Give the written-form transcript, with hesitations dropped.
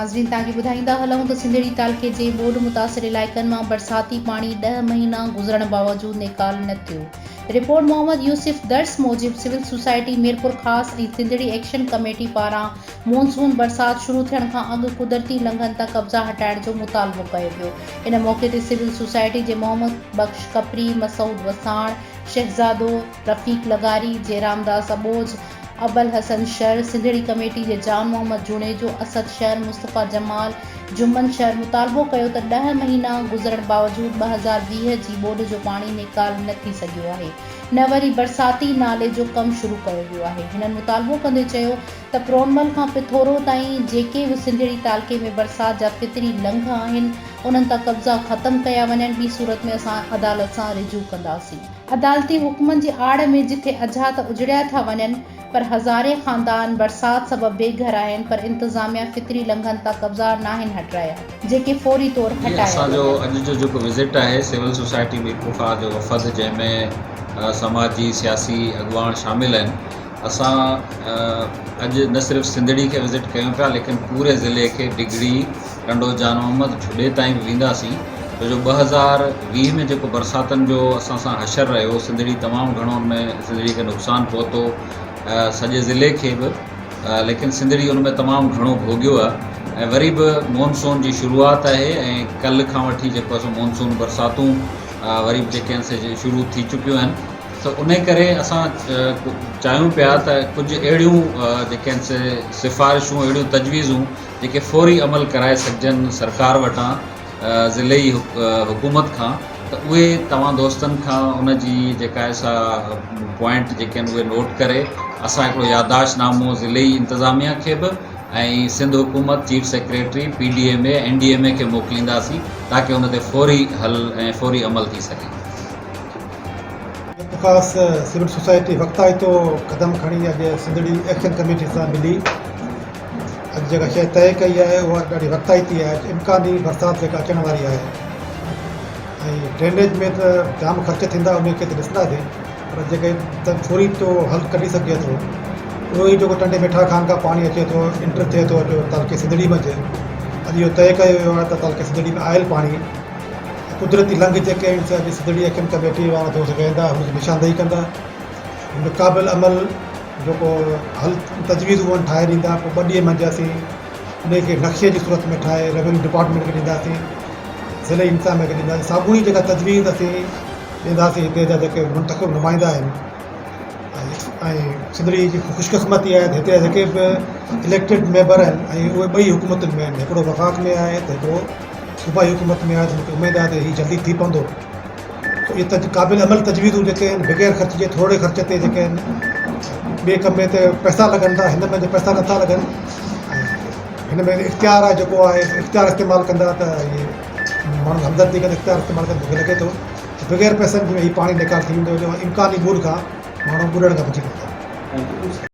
ناظرين توهان کي ٻڌائيندا هلون ته سنڌڙي تعلقي جي ٻوڏ متاثر علائقن مان برساتي پاڻي ڏهه مهينا گذرڻ باوجود نيڪال نه ٿيو. رپورٽ محمد يوسف درس موجب سول سوسائٽي ميرپورخاص ۽ سنڌڙي ايڪشن ڪميٽي پاران مونسون برسات شروع ٿيڻ کان اڳ قدرتي لنگهن تان قبضا هٽائڻ جو مطالبو ڪيو ويو ان موقعي تي سول سوسائٽي جي محمد بخش ڪپري، مسعود وساڻ، شهزادو، رفيق لغاري، جيرامداس اٻوجهه، ابوالحسن شر، سنڌڙي ڪميٽي جي جان محمد جوڻيجو، اسد شر، مصطفيٰ جمال، جمن شر مطالبو ڪيو ته ڏهه مهينا گذرڻ باوجود 2020 جي ٻوڏ جو پاڻي نيڪال نه ٿي سگهيو آهي نه وري برساتي نالي جو ڪم شروع ڪيو ويو آهي هنن مطالبو ڪندي چيو ته پرونمل کان پٿورو تائين جيڪي به سنڌڙي تعلقي ۾ برسات جا فطري لنگهه آهن انهن تان قبضا ختم ڪيا وڃن ٻي صورت ۾ اسان عدالت سان رجوع ڪنداسين. عدالتي حڪمن جي آڙ ۾ جٿي اجها ته اجڙيا ٿا وڃن پر هزارين خاندان برسات سبب بي گهر آهن پر انتظاميا فطري لنگهن تان قبضا ناهن هٽرايا جيڪي فوري طور جي هٽايا اسان جو وڃن. اڄ جو جيڪو وزٽ آهي سول سوسائٽي ميرپورخاص جو وفد جنهن ۾ سماجي سياسي اڳواڻ شامل آهن اسان اڄ نه صرف سنڌڙي کي وزٽ ڪيون پيا ليڪن پوري ضلعي کي ڊگهڙي، ٽنڊو جان محمد، جھڏي تائين به وينداسين ڇو جو 2020 ۾ جيڪو برساتن جو اسان سان حشر رهيو سنڌڙي تمام گهڻو ان ۾ سنڌڙي کي نقصان پهتو سڄي ضلعي کي به ليڪن سنڌڙي ان ۾ تمام گهڻو ڀوڳيو آهي ۽ وري به مونسون جي شروعات آهي ۽ ڪلهه کان وٺي جيڪو آهي سو مونسون برساتون وري به جيڪي آهن سي شروع ٿي چڪيون آهن ته انهي ڪري اسان چاهيون پيا ته ڪجهه اهڙيون جيڪي آهن سي سفارشون اهڙيون تجويزون جيڪي فوري عمل ڪرائي سگهجن سرڪار وٽان ضلعي حڪومت کان ته اهي توهان دوستن کان ان جي جيڪا آهي سا پوائنٽ جيڪي آهن اهي نوٽ ڪري اسان هڪڙو يادداشت نامو ضلعي انتظاميا کي به ۽ سنڌ حڪومت chief secretary P D M A N D M A کي موڪلينداسين تاڪه ان تي فوري حل ۽ فوري عمل ٿي سگهي. خاص سول سوسائٽي وقتائتو قدم کڻي اڄ سنڌڙي ايڪشن ڪميٽي سان ملي اڄ جيڪا شيء طئي ڪئي آهي اها ڏاڍي وقتائتي آهي امڪاني برسات جيڪا اچڻ واري آهي ۽ ڊرينيج ۾ ته جام خرچ ٿيندا ان کي ته ڏسنداسين پر جيڪي ته فوري تو حل ڪڍي سگهجي ٿو اهو ئي جيڪو ٽنڊي مٺا خان کان پاڻي اچي ٿو انٽر ٿئي ٿو اچو تعلقي سنڌڙي منجهه اڄ اهو طئي ڪيو ويو آهي ته تعلقي سنڌڙي ۾ آيل پاڻي قدرتي لنگهه جيڪي آهن سي اڄ سنڌڙي ايڪشن ڪميٽي وارا دوست ويهندا ان جي نشاندهي ڪندا ان جو قابل عمل جيڪو حل تجويزون آهن ٺاهي ڏيندا پوء ٻه ڏينهن منجهه اسين ان کي نقشي جي صورت ۾ ٺاهي روينيو ڊپارٽمينٽ کي ڏينداسين ضلعي انتظاميا کي ڏينداسين ساڳيون ئي جيڪا تجويز اسين ڏينداسين هتي جا جيڪي منتخب نمائندا آهن ۽ سنڌڙي جي خوش قسمتي آهي ته هتي جا جيڪي به اليڪٽيڊ ميمبر آهن ۽ اهي ٻئي حڪومتن ۾ آهن هڪڙو وفاق ۾ آهي ته هڪڙو صوبائي حڪومت ۾ آهي ته مونکي اميد آهي ته هي جلدي ٿي پوندو اهي ته قابل عمل تجويزون جيڪي آهن بغير خرچ جي ٿورڙي خرچ تي جيڪي آهن ٻئي ڪم ۾ ته پئسا لڳن ٿا هن ۾ پئسا نٿا لڳن هن ۾ اختيار آهي جيڪو آهي اختيار استعمال ڪندا ته اهي ماڻهو همدردي ڪندا اختيار استعمال ڪندا مونکي لڳي ٿو بغير پئسن جي هي پاڻي نيڪال ٿي ويندو جو امڪاني ٻوڏ کان ماڻهو ٻڏڻ کان بچي پوندا.